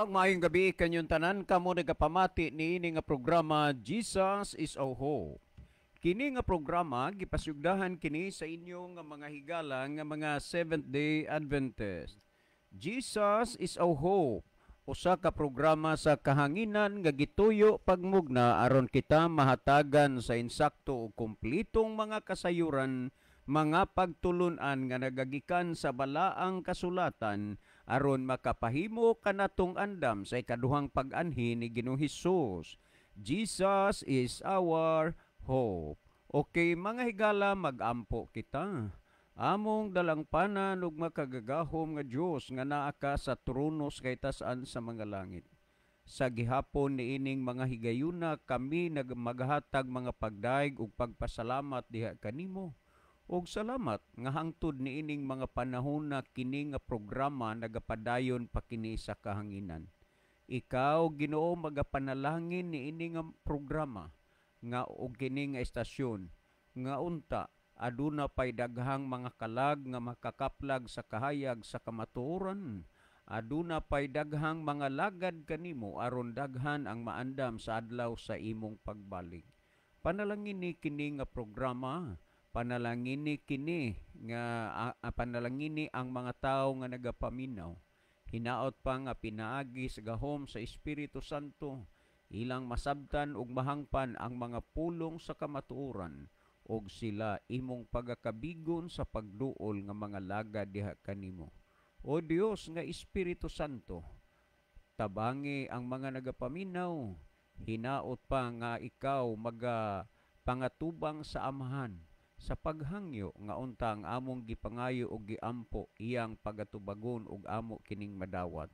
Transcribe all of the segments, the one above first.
Ang maayong gabi kanyong tanan kamo nagapamati niini nga programa, Jesus is Our Hope. Kini nga programa gipasugdahan kini sa inyo nga mga higala nga mga Seventh Day Adventist. Jesus is Our Hope. Usa ka programa sa kahanginan nga gituyo pagmugna aron kita mahatagan sa insakto ug kumplitong mga kasayuran, mga pagtulunan nga nagagikan sa balaang kasulatan aron makapahimo kanatong andam sa ikaduhang pag-anhi ni Ginoong Hesus. Jesus is our hope. Okay, mga higala, magampo kita. Among dalangpanan ug makagagahom nga Dios nga naa ka sa trono sa kaitasan sa mga langit. Sa gihapon niining mga higayuna, kami nagmaghatag mga pagdayeg ug pagpasalamat diha kanimo. Og salamat nga hangtod niining mga panahon na kini nga programa nagapadayon pa kini sa kahanginan. Ikaw, Ginoo, magapanalangin niini nga programa nga og kini nga estasyon nga unta aduna pay daghang mga kalag nga makakaplag sa kahayag sa kamatuoran. Aduna pay daghang mga lagad kanimo aron daghan ang maandam sa adlaw sa imong pagbalik. Panalangin ni kini nga programa, panalangini kini nga panalangini ang mga tawo nga nagapaminaw. Hinaot pa nga pinaagi sa gahom sa Espiritu Santo, ilang masabtan ug mahangpan ang mga pulong sa kamatuoran ug sila imong pagakabigon sa pagduol nga mga lagad diha kanimo. O Dios nga Espiritu Santo, tabangi ang mga nagapaminaw. Hinaot pa nga ikaw maga pangatubang sa Amahan sa paghangyo nga unta ang among gipangayo og giampo iyang pagatubagon ug amo kining madawat.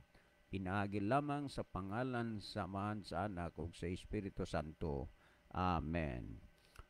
Pinaagi lamang sa pangalan sa Amahan, sa Anak ug sa Espiritu Santo. Amen.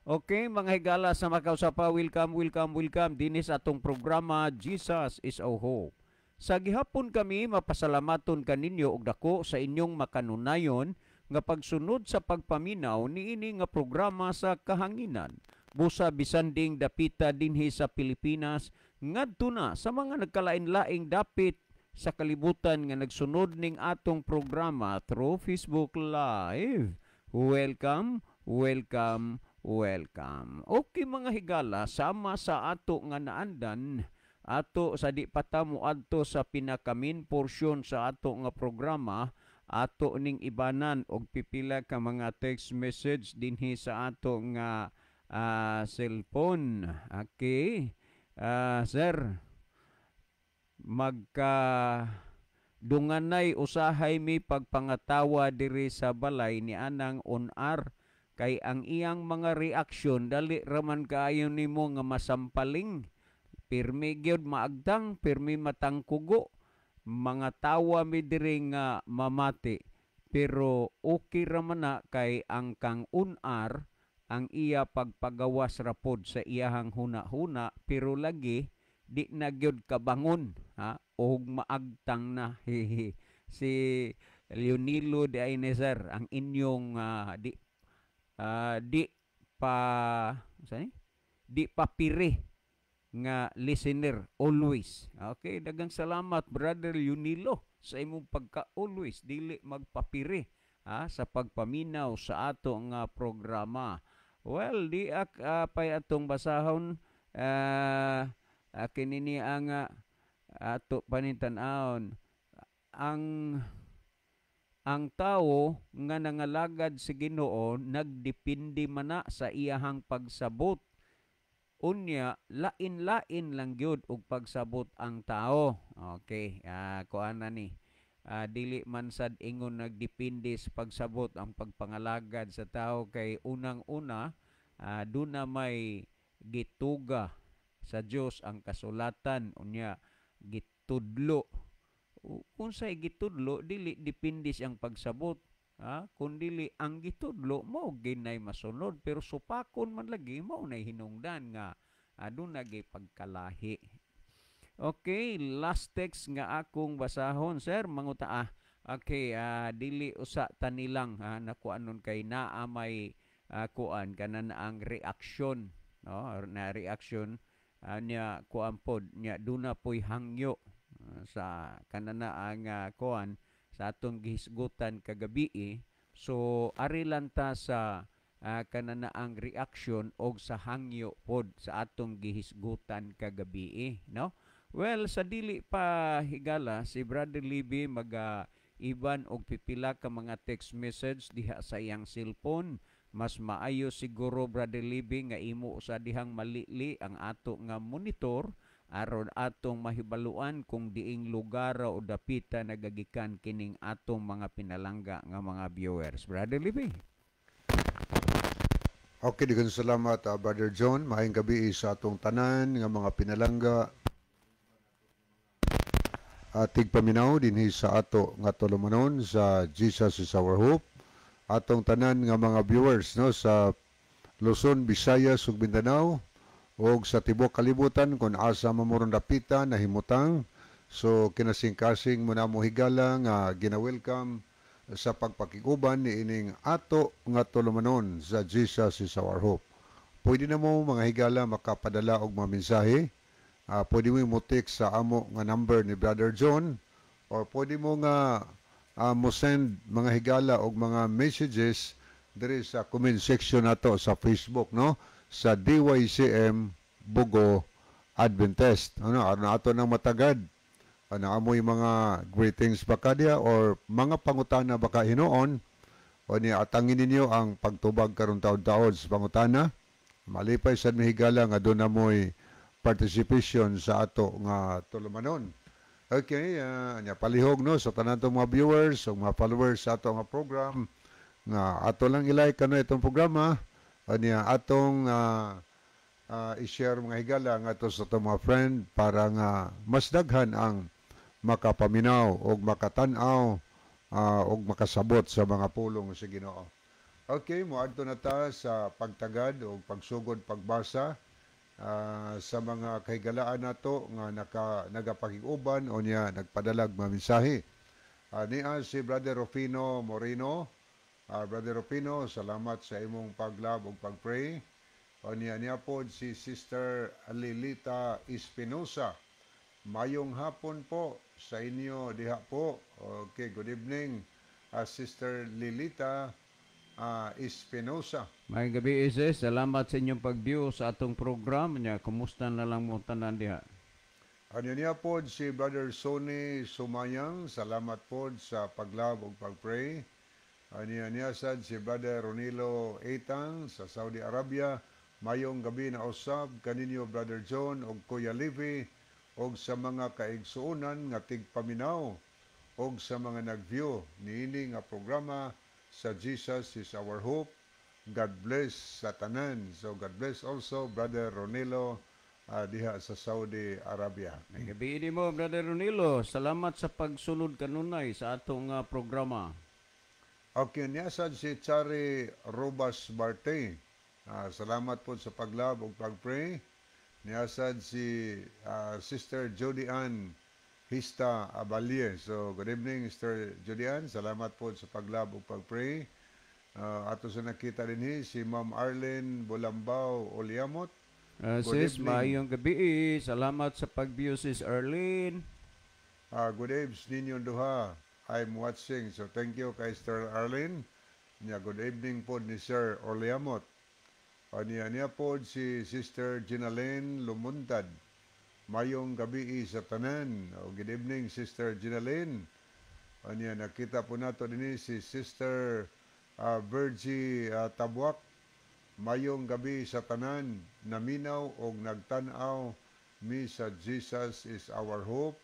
Okay, mga higala sa makausapa, welcome, welcome, welcome dinhi sa atong programa, Jesus is Our Hope. Sa gihapon kami mapasalamaton kaninyo og dako sa inyong makanunayon nga pagsunod sa pagpaminaw niini nga programa sa kahanginan. Busa bisan ding dapita dinhi sa Pilipinas ngadto na sa mga nagkalain-laing dapit sa kalibutan nga nagsunod ning atong programa through Facebook Live. Welcome, welcome, welcome. Okay, mga higala, sama sa ato nga naandan, ato sa di pa ta moadto sa pinaka-main portion sa ato nga programa, ato ning ibanan og pipila ka mga text message dinhi sa ato nga cellphone. Okay. Sir, magka dunganay usahay mi pagpangatawa diri sa balay ni anang on-ar kay ang iyang mga reaksyon dali raman kaayo nimo nga masampaling. Pirmi gyud maagtang, pirmi matangkugo. Mga tawa mi diri nga mamati, pero okay raman na kay ang kang unar ang iya pagpagawas ra pod sa iyahang huna-huna, pero lagi di na gyud kabangon, ha, og maagtang na. Si Leonilo de ay ni, sir, ang inyong di di pa sani di pa piri nga listener always. Okay, daghang salamat, Brother Leonilo, sa imong pagka always dili magpapiri, ha, sa pagpaminaw sa ato nga programa. Well, di ak pay atong basahon kini ni ang ato panintan-awon ang tawo nga nangalagad sa Ginoo nagdepende man na sa iyahang pagsabot. Unya lain-lain lang gyud og pagsabot ang tao. Okay, kuan na ni. Dili man sad ingon nagdepende sa pagsabot ang pagpangalagad sa tao kay unang-una duna may gituga sa Dios ang kasulatan, unya gitudlo. Unsay gitudlo, dili depende siyang pagsabot, ha? Kung dili ang gitudlo mao ginay masunod, pero supakon man lagi mao nay hinungdan nga aduna gyud pagkalahi. Okay, last text nga akong basahon, sir, manguta ah. Okay, dili usa tanilang ha, nakuanon kay naa may kuan kanan ang reaksyon, no, na reaksyon niya kuan pod niya duna poy hangyo sa kanana ang kuan sa Sa atong gihisgutan kagabii. So ari lang ta sa kananaang reaction og sa hangyo pod sa atong gihisgutan kagabii, no? Well, sa dili pa, higala, si Brother Libby maga iban og pipila ka mga text message diha sa iyang cellphone. Mas maayo siguro, Brother Libby, nga imo sa dihang malili ang ato nga monitor aron atong mahibaluan kung diing lugar o dapita nagagikan kining atong mga pinalangga nga mga viewers. Brother Libby. Okay, daghang salamat, Brother John. Maayong gabi sa atong tanan nga mga pinalangga tigpaminaw dinhi sa ato nga tulumanon sa Jesus is Our Hope. Atong tanan nga mga viewers, no, sa Luzon, Visayas ug Mindanao ug sa tibuok kalibutan kung asa man mo ron dapita nahimutang. So kinasingkasing mo na mo, higala, nga gina-welcome sa pagpakiguban ni ining ato nga tulumanon sa Jesus is Our Hope. Pwede na mo, mga higala, makapadala og mga mensahe. Pwede mo mo-text sa amo nga number ni Brother John or pwede mo nga mo send, mga higala, og mga messages diri sa comment section nato sa Facebook, no, sa DYCM Bogo Adventist. Ano, aron ato nang matagad ano amoy mga greetings ba kadya or mga pangutana baka hinuon o ni atangin ninyo ang pagtubag karon taon-taon sa pangutana. Malipay sad mi, higala, nga doon na mo'y participation sa ato nga tulumanon. Okay, nya palihog, no, sa tanan tong mga viewers o mga followers sa ato nga program nga ato lang i-like ano itong programa, anya atong i-share, mga higala, nga ato sa atong mga friend para nga mas daghan ang makapaminaw og makatan-aw og makasabot sa mga pulong sa Ginoo. Okay, moadto na ta sa pagtagad o pagsugod pagbasa sa mga kahigalaan nato nga nagapakig-uban o niya nagpadalag mga mensahe. Niya si Brother Rufino Moreno. Brother Rufino, salamat sa imong pag-love ug pag-pray. O niya niya pod si Sister Lilita Espinosa. Mayong hapon po sa inyo diha po. Okay, good evening, Sister Lilita Espinosa. Maayong gabi, sis. Salamat sa inyong pag-view sa atong program. Nya, kumusta na lang mo tanan diha? Ano niya po si Brother Sonny Sumayang, salamat po sa pag-love ug pag-pray. Ano niya sad si Brother Ronilo Etang sa Saudi Arabia. Mayong gabi na usab kaninyo, Brother John ug Kuya Levi, og sa mga kaigsuonan nga tigpaminaw og sa mga nag-view niini nga programa sa Jesus is Our Hope. God bless sa tanan. So God bless also, Brother Ronilo, diha sa Saudi Arabia. Maayong gabi nimo, Brother Ronilo. Salamat sa pagsulod kanunay sa atong programa. Okay, niya sad si Chari Robas Barte. Salamat po sa pag-love ug pag-pray. Niya sad si Sister Jody Ann Hista Abalye. So, good evening, Sister Jody Ann. Salamat po sa pag-love ug pag-pray. Ato sa nakita din si Ma'am Arlene Bulambao Oliamot. Good Sis, evening. Maayong gabi. Salamat sa pag-view, Sis Arlene. Good evening ninyong duha. I'm watching. So thank you kay Sister Arlene. Nya good evening po ni Sir Oliamot. Niya niya po si Sister Ginalene Lumuntad. Mayong gabi sa tanan. O, good evening, Sister Ginalene. Niya nakita po nato dinhi si Sister Virgie Tabuak. Mayong gabi sa tanan, naminaw og nagtan-aw mi sa Jesus is Our Hope.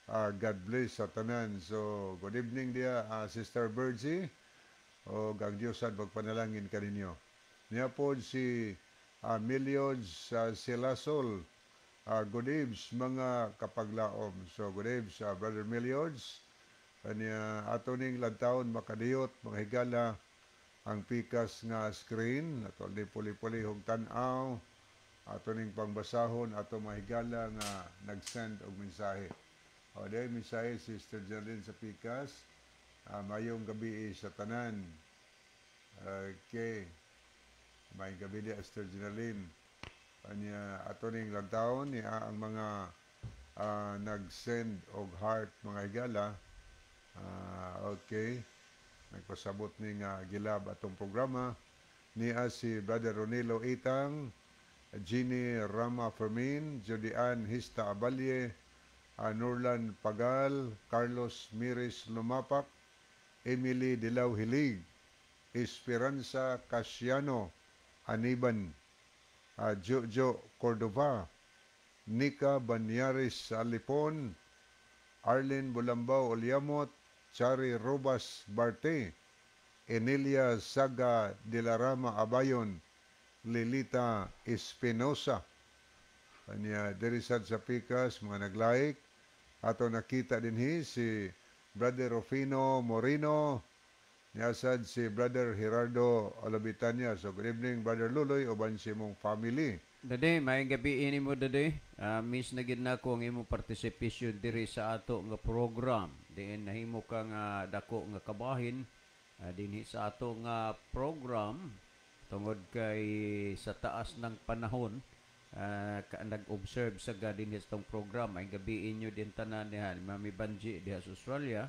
God bless sa tanan. So, good evening diya, Sister Virgie. O ang Diyos sad magpanalangin kaninyo. Niya po si Miliod sa Silasol. Good eves, mga kapaglaom. So, good eves, Brother Miliods. Kanya ato ning lantawon makadiyot, mga higala, ang pikas nga screen ato ni puli-puli hog tan-aw ato ning pangbasahon ato mga higala nga nag-send og mensahe. O dahil mensahe si Sister Jeline sa pikas. Mayong gabi sa tanan. Okay. Mayong gabi di, Sister Jeline. Anya ato ning lantawon niya ang mga nag-send og heart, mga higala. Okay. Nagpasabot ni nga gilab atong programa. Niya si Brother Ronilo Itang, Jeannie Rama Fermin, Judian Hista Abalye, Nurlan Pagal, Carlos Miris Lumapak, Emily Dilaw Hilig, Esperanza Casiano Aniban, Jojo Cordova, Nika Banyaris Alipon, Arlene Bulambao Olyamot, Chari Robas Barte, Emilia Saga de la Rama Abayon, Lilita Espinosa. Kanya diri sad sa Pikas mga nag-like. Ato nakita dinhi si Brother Rufino Moreno, niya si Brother Gerardo Olabitanya. So good evening, Brother Luloy, uban si imong family. Dade, maayong gabi ini mo, Dade. Miss na gid nako ang imong participation diri sa ato nga program. Diin nahimo ka nga dako nga kabahin dinhi sa ato nga program tungod kay sa taas ng panahon ka nag-observe sa ga dinhi sa atong program. Maayong gabi inyo din tanan diha, Mami Banji diha sa Australia.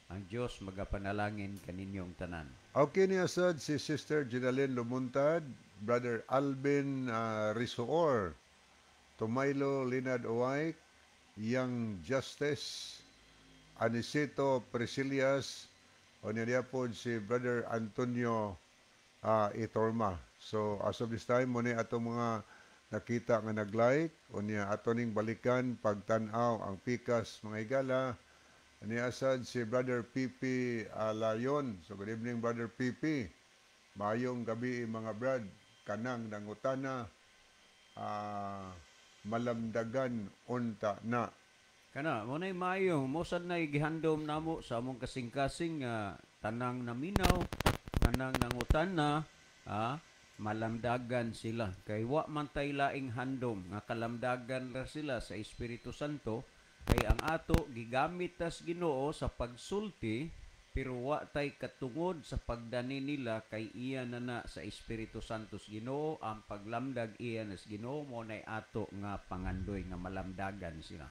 Ang Dios magapanalangin kaninyong tanan. Okay, niya sad si Sister Ginalyn Lumuntad, Brother Alvin Risoor, Tomaylo Linad Owaik, Young Justice, Anisito Priscilias, o niya po si Brother Antonio Itorma. So as of this time, mo ni atong mga nakita nga nag-like, o niya ato ning balikan pagtan-aw ang pikas, mga higala. Niya sad si Brother PP Alayon. So good evening, Brother PP. Maayong gabi, mga brad. Kanang nangutana malamdagan unta na. Kana mo nay maayo mo sad na gihandom namo sa among kasing-kasing nga tanang naminaw, tanang nangutana, malamdagan sila kay wa man tay laing handom nga kalamdagan ra sila sa Espiritu Santo, kay ang ato gigamit tas Ginoo sa pagsulti, pero wa tay katungod sa pagdani nila kay iya na na sa Espiritu Santo sa Ginoo ang paglamdag, iya na sa Ginoo. Mo nay ato nga pangandoy nga malamdagan sila.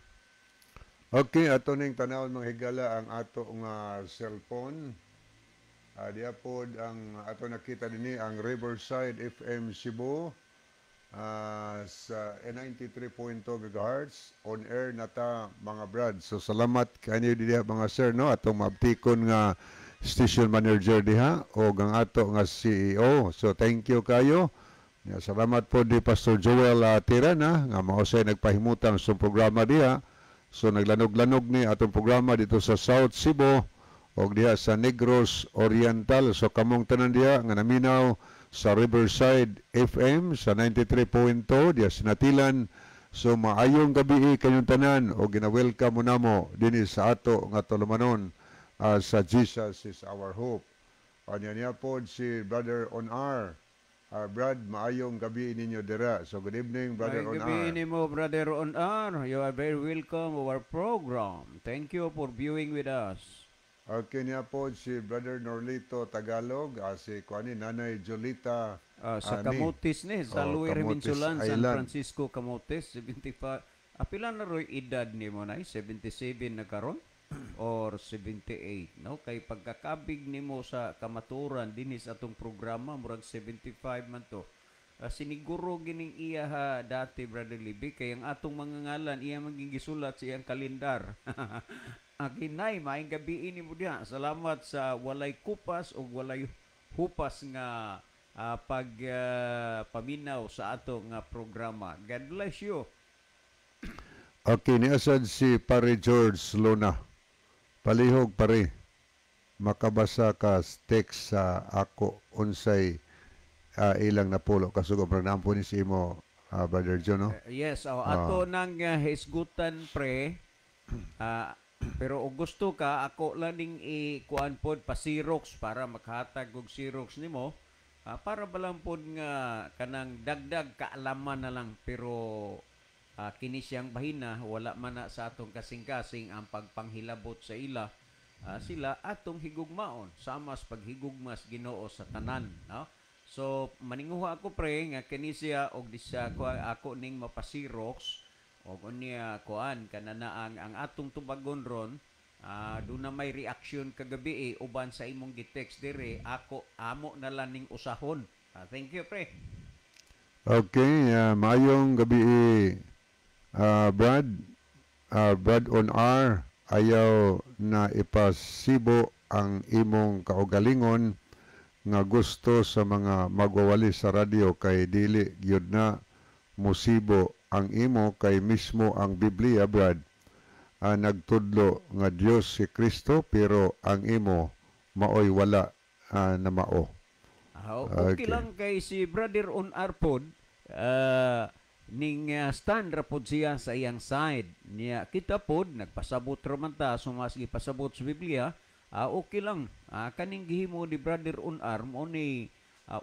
Okay, ato ning tanawon, mga higala, ang ato nga cellphone. Diya pod ang ato nakita dinhi ang Riverside FM Cebu sa 93.2 MHz, on air na ta, mga brad. So salamat kanyo diha, mga sir, no, atong maabtikon nga station manager diha o ang ato nga CEO. So thank you kayo. Ya, salamat po di Pastor Joel Tirana nga mao say nagpahimutang sa programa diha. So naglanog-lanog ni atong programa dito sa South Cebu og diha sa Negros Oriental. So kamong tanan diha nga naminaw sa Riverside FM sa 93.2 diha sa Natilan. So maayong gabi kanyong tanan o gina-welcome mo namo dinhi sa ato nga tulumanon sa Jesus is Our Hope. Anya niya po si Brother On R. Brad, maayong gabi ninyo dira. So good evening, Brother Maayong On gabi R. nimo, Brother On R. You are very welcome our program. Thank you for viewing with us. Okay, niya po si Brother Norlito Tagalog, si kuani Nanay Jolita Sa ani. Camotes ni, sa Oh, Luis Camotes Reminsulan, San Island. Francisco, Camotes, 75. Apila na roy edad nimo, nay? 77 na karon or 78, no? Kay pagkakabig nimo sa kamaturan dinhi sa atong programa, murag 75 man to. Siniguro gining iya ha dati, Brother Libby, kay ang atong mga ngalan iya maging gisulat sa iyang kalendar. Akinay, maayong gabi nimo diha. Salamat sa walay kupas o walay hupas nga pag paminaw sa ato nga programa. God bless you. Okay, ni asad si Pare George Luna. Palihog, pare. Makabasa ka text sa ako unsay ilang napulo kasugo nampo ni si imo, Brother John, no? Yes, oh, ato nang hisgutan, pre. Pero og gusto ka, ako lang ning i-kuan pod pa Xerox para makahatag og Xerox nimo. Para ba lang pod nga kanang dagdag kaalaman na lang, pero kini siyang bahina wala man na sa atong kasing-kasing ang pagpanghilabot sa ila. Sila atong higugmaon sama sa paghigugmas Ginoo sa tanan, no? So maninguha ako, pre, nga kini siya og di siya ko ako ning mapasirox og unya kuan kanana ang atong tubagon ron. Doon na may reaction kagabi eh, uban sa imong gi-text dire, ako amo na lang ning usahon. Thank you, pre. Okay, maayong gabi, Brad. Brad on R, ayaw na ipasibo ang imong kaugalingon nga gusto sa mga magwawali sa radyo kay dili gyud na musibo ang imo kay mismo ang Biblia, Brad, nagtudlo nga Dios si Kristo, pero ang imo maoy wala na mao. Okay, lang kay si Brother on R pod, ning stand ra pod siya sa iyang side. Niya kita pod nagpasabot ra man ta sumas gipasabot sa Biblia. Okay lang. Kaning gihimo ni Brother on R mo ni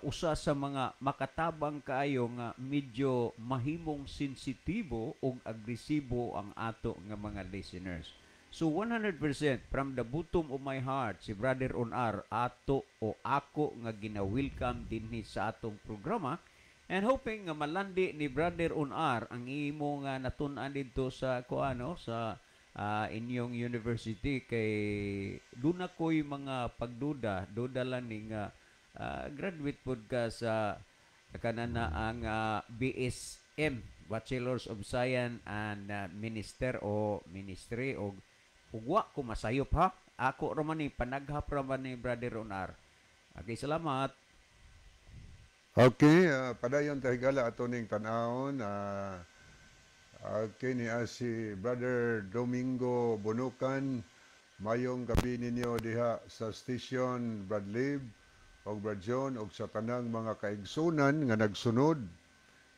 usa sa mga makatabang kaayo nga medyo mahimong sensitibo ug agresibo ang ato nga mga listeners. So 100% from the bottom of my heart, si Brother on R ato o ako nga gina-welcome dinhi sa atong programa and hoping nga malandi ni Brother on R ang imo nga natun-an didto sa kuano sa inyong university kay duna ko'y mga pagduda, duda lang ni nga graduate pod ka sa kanana ang BSM, Bachelors of Science and Minister o Ministry, og ug wa ko masayop ha. Ako ra man ni panaghap ra man ni Brother Onar. Okay, salamat. Okay, padayon ta, higala, ato ning tan-awon. Okay, ni si Brother Domingo Bonukan. Mayong gabi ninyo diha sa station, Brad Lib og Brad John og sa tanang mga kaigsunan nga nagsunod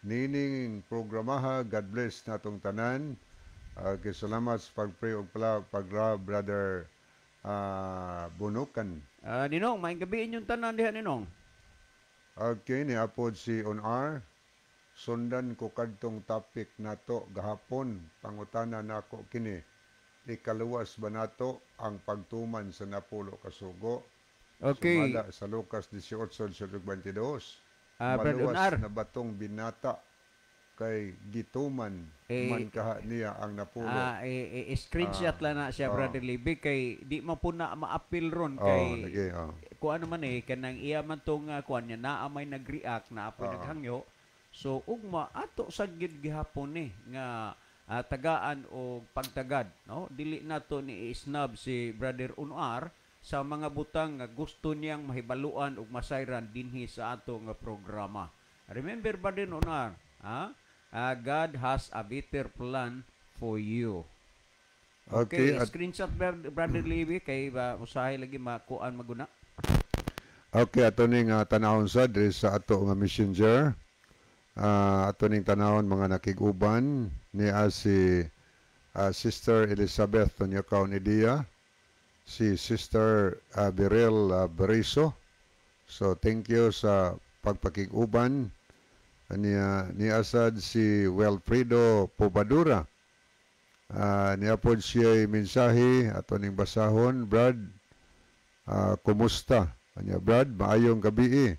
nining programaha. God bless natong tanan. Okay, salamat sa pag-pray og pala pagra, Brother Bonukan. Ninong, maayong gabi inyong tanan diha, Ninong. Okay, ni apod si On R. Sundan ko kadtong topic nato gahapon. Pangutana nako kini. Ikaluwas ba nato ang pagtuman sa napulo kasugo? Okay. Sumala sa Lucas 18:22. Brad Maluwas Onar. na batong binata kay gituman Eh, man kaha niya ang napulo? Eh, screenshot lang na siya, Brother Libby, kay di man po na maapil ron kay lagi, oh. kuan naman eh, kanang iya man tong kuan niya naa may nag-react na apoy naghangyo. So ugma ato sa gid gihapon ni nga tagaan og pagtagad, no? Dili nato ni snub si Brother Unar sa mga butang nga gusto niyang mahibaluan ug masayran dinhi sa ato nga programa. Remember, Brother Unar, ha? God has a better plan for you. Okay, Okay, screenshot, Brother Libby, kay ba usahay lagi makuan maguna. Okay, ato ning tanawon sa diri sa ato nga messenger. Ato ning tanawon mga nakig-uban ni si Sister Elizabeth Tonyakaw Idia, si Sister Birel Beriso. So thank you sa pagpakig-uban. Niya ni asad si Wilfredo Pobadura. Niya pod siya mensahe, ato ning basahon, Brad. Kumusta? Anya, Brad, maayong gabi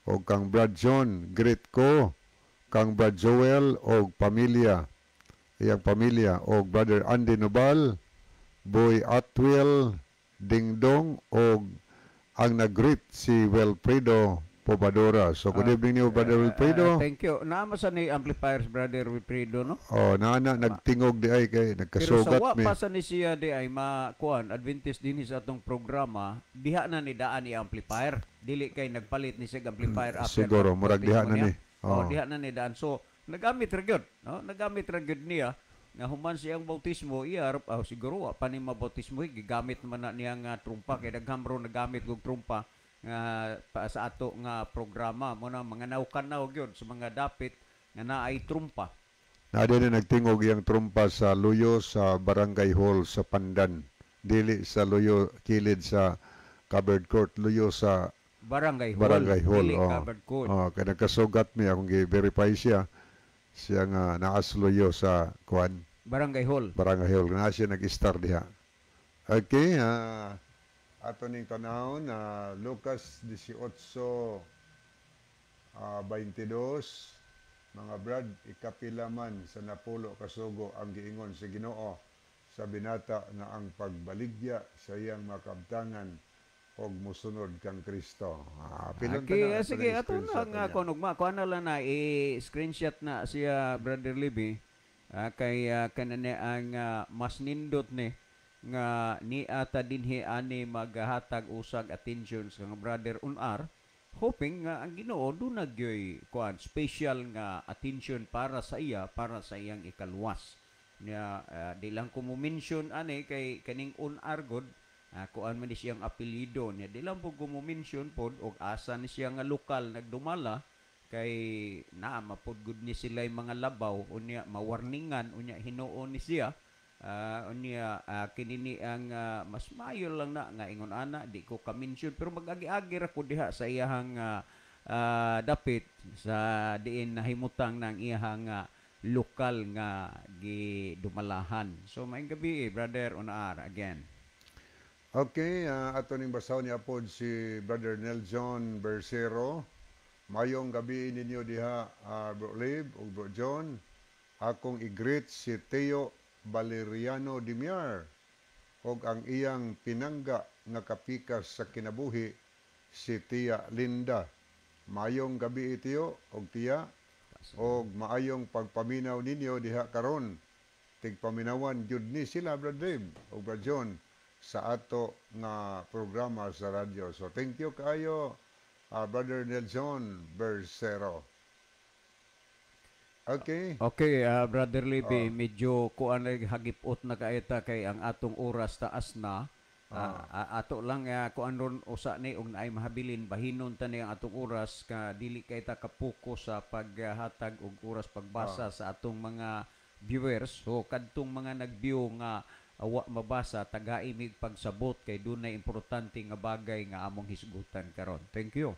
og kang Brad John, greet ko kang Brad Joel og pamilya, iyang pamilya, og Brother Andy Nobal, Boy Atwell, Dingdong og ang nag-greet si Wilfredo Pobadora. So good evening niyo, Brother Wilfredo. Thank you. Naama sa ni amplifiers, Brother Wilfredo, no? Oh, naana nagtingog di ay kay Pero sa nagkasugat wa mi. pa sa ni siya di ay makuan Adventist dinhi sa atong programa, diha na ni daan ni amplifier. Dili kay nagpalit ni siya og amplifier after Siguro, murag diha bautismo na niya. ni. Oh, Oh. diha na ni daan. So nagamit ra gyud, no? Nagamit ra gyud niya nga human siyang bautismo iya oh, siguro wa pa ni mabautismo, gigamit man na niya nga trumpa kay daghan ro nagamit og trumpa nga pa sa ato nga programa mo na mga nawkan-naw gyud sa mga dapit nga naay trumpa. Na din na nagtingog iyang trumpa sa luyo sa Barangay Hall sa Pandan. Dili sa luyo kilid sa covered court, luyo sa Barangay Hall, Barangay Hall. Dili Oh. covered court. Oh, kay nagkasugat mi, akong gi-verify siya. Siya nga naas luyo sa kuan Barangay Hall. Barangay Hall. Na siya nag-star diha. Okay, ato ning tanawon na Lucas 18 22. Mga Brad, ikapila man sa napulo kasugo ang giingon sa Ginoo Sa binata nga ang pagbaligya sa iyang makabtangan og mosunod kang Kristo. Ah, pilon Okay, ta na, ato sige, na ato na i-screenshot nga niya. kon ugma kuan na lang na i-screenshot na siya, Brother Libby. Kay kanani ang mas nindot ni nga ni ata dinhi ani maghatag usag attention sa nga Brother Unar, hoping nga ang Ginoo duna gyoy kuan special nga attention para sa iya, para sa iyang ikaluwas niya. Di lang ko mo mention ani kay kaning Unar god, kuan man ni siyang apelyido niya, di lang po ko mo mention pod og asa ni siya nga lokal nagdumala kay naa mapud gud ni sila mga labaw. Unya mawarningan unya hinuon ni siya. Unya kini ni ang mas maayo lang na nga ingon ana di ko ka-mention, pero mag-agi-agi ra ko diha sa iyahang dapit sa diin nahimutang ng iyahang lokal nga gidumalahan. So maayong gabi, Brother Unar, again. Okay, ato ning basahon niya pod si Brother Nelson Bersero. Mayong gabi ninyo diha, Bro Lib ug Bro John. Akong i-greet si Teo Valeriano Dimiar og ang iyang pinangga nga kapikas sa kinabuhi, si Tia Linda. Mayong gabi, Teo og Tia, og maayong pagpaminaw ninyo diha karon. Tigpaminawan jud ni sila, Brad Dave ug Brad John, sa ato nga programa sa radyo. So thank you kaayo, Brother Nelson Bersero. Okay. Okay, Brother Libby, medyo kuan na, hagipot na kaeta kay ang atong oras taas na. Ato lang kuan ron usa ni og naay mahabilin, bahinon ta ni ang atong oras ka dili kay ta kapuko sa paghatag og oras pagbasa sa atong mga viewers. So kadtong mga nag-view nga wa mabasa, tagai mig pagsabot kay dunay importante nga bagay nga among hisgutan karon. Thank you.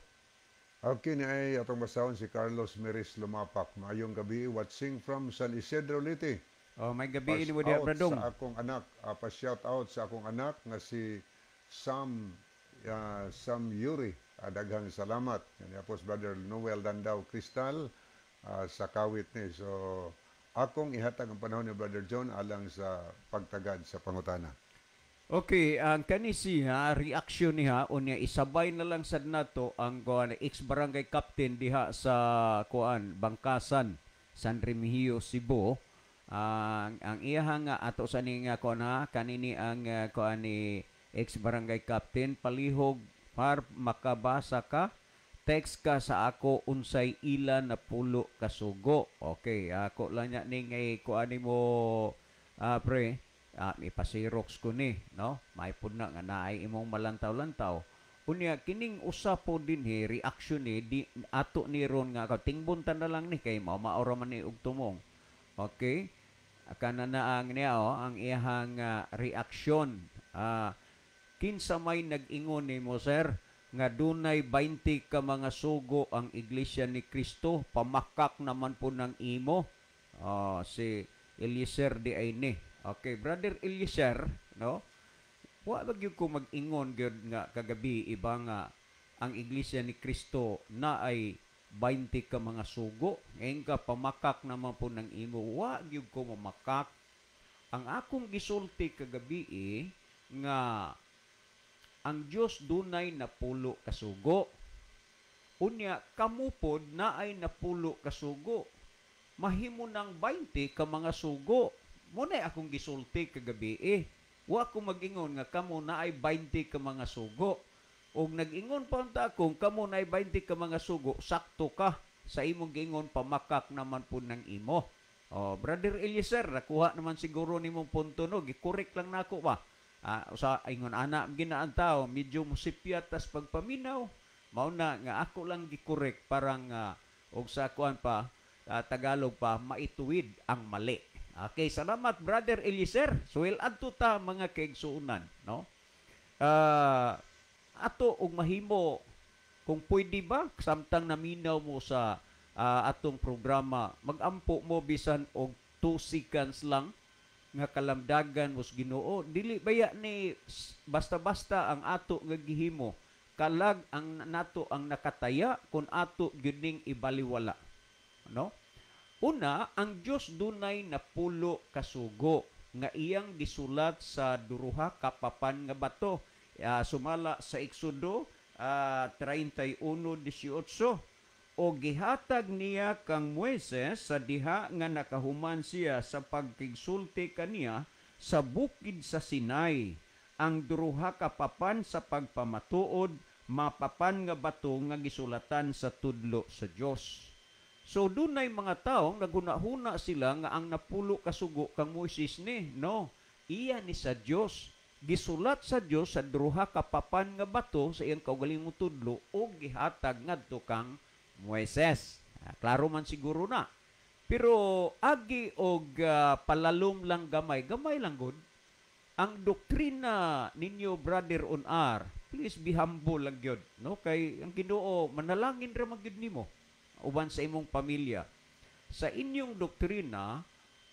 Okay ni ay atong basahon si Carlos Meris Lumapak. Maayong gabi, watching from San Isidro, Leyte. Oh, may gabi Pas ni mo diha, out Bradong. sa akong anak, pa-shout out sa akong anak nga si Sam Sam Yuri. Daghang salamat. Yan po si Brother Noel Dandaw Cristal sa Kawit ni. So akong ihatag ang panahon ni Brother John alang sa pagtagad sa pangutana. Okay, ang kani siya reaction niya, unya isabay na lang sad nato ang kuan ex barangay captain diha sa kuan Bangkasan, San Remigio, Cebu. Ang iya nga ato sa ni nga kuan ha kanini ang kuan ni ex barangay captain: "Palihog par makabasa ka, text ka sa ako unsay ila na pulo kasugo." Okay, ako lang nya ning ay kuan nimo, pre, ipa-xerox ko ni, no? Maipod na nga naay imong malantaw-lantaw. Unya kining usa po dinhi reaction ni di ato ni ron nga tingbon ta na lang ni kay mao maora man ni og tumong. Okay? Kana na ang niya oh, ang iyahang reaksyon. "Kinsa may nag-ingon nimo, sir, nga dunay 20 ka mga sugo ang Iglesia ni Kristo? Pamakak naman po ng imo." Oh, si Eliezer di ay ni. Okay, Brother Eliezer, no? Wa ba gyud ko mag-ingon gyud nga kagabi iba nga ang Iglesia ni Kristo na ay 20 ka mga sugo. Ngayon ka, "Pamakak naman po ng imo." Wa gyud ko mamakak. Ang akong gisulti kagabi nga ang Dios dunay napulo kasugo. Unya kamo pod naay napulo kasugo. Mahimo ng 20 ka mga sugo. Mo na akong gisulti kagabi eh. Wa ko mag-ingon nga kamo naay 20 ka mga sugo. Og nag-ingon pa unta akong kamo naay 20 ka mga sugo, sakto ka sa imong giingon, "Pamakak naman po ng imo." Oh, Brother Eliezer, nakuha naman siguro nimong punto, no. Gi-correct lang nako ba. Sa ingon ana ginaan tao, medyo musipyat tas pagpaminaw. Mao na nga ako lang gi-correct parang og sa kuan pa Tagalog pa, maituwid ang mali. Okay, salamat, Brother Eliezer. So well, adto ta, mga kaigsuonan, no? Ato og mahimo kung pwede ba samtang naminaw mo sa atong programa, magampo mo bisan og 2 seconds lang nga kalamdagan mo sa Ginoo. Dili baya ni basta-basta ang ato nga gihimo. Kalag ang nato ang nakataya kung ato gyud ning ibaliwala, no? Una, ang Dios dunay napulo kasugo. nga iyang gisulat sa duruha ka papan nga bato. Sumala sa Exodo 31:18, o gihatag niya kang Moises sa diha nga nakahuman siya sa pagkigsulti kaniya sa bukid sa Sinai, ang duruha ka papan sa pagpamatuod, mapapan nga bato nga gisulatan sa tudlo sa Dios. So dunay mga tawo naghuna-huna sila nga ang napulo ka sugo kang Moises ni, no, iya ni sa Dios. Gisulat sa Dios sa duha ka papan nga bato sa iyang kaugalingong tudlo o gihatag ngadto kang Moises. Klaro man siguro na. Pero agi og palalom lang gamay, gamay lang gud. Ang doktrina ninyo, Brother on R, please be humble lang gyud, no? Kay ang Ginoo manalangin ra man gyud nimo uban sa imong pamilya. Sa inyong doktrina,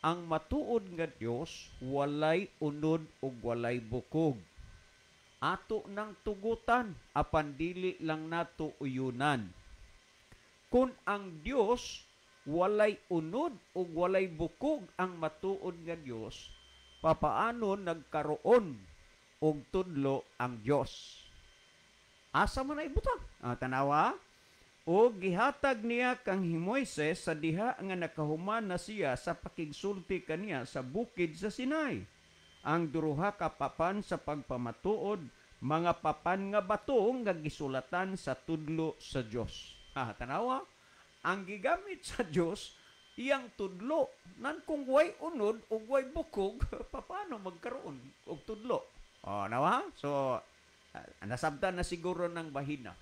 ang matuod nga Dios walay unod ug walay bukog. Ato nang tugutan apan dili lang nato uyunan. Kung ang Dios walay unod ug walay bukog, ang matuod nga Dios, papaano nagkaroon og tudlo ang Dios? Asa man na ibutang? Tanawa? O gihatag niya kang Moises sa diha nga nakahuman na siya sa pakigsulti kaniya sa bukid sa Sinai, ang duruha ka papan sa pagpamatuod, mga papan nga bato nga gisulatan sa tudlo sa Dios. Tanawa? Ang gigamit sa Dios iyang tudlo. Nan kung way unod o way bukog, paano magkaroon og tudlo? O, nawa? So, nasabtan na siguro ng bahina.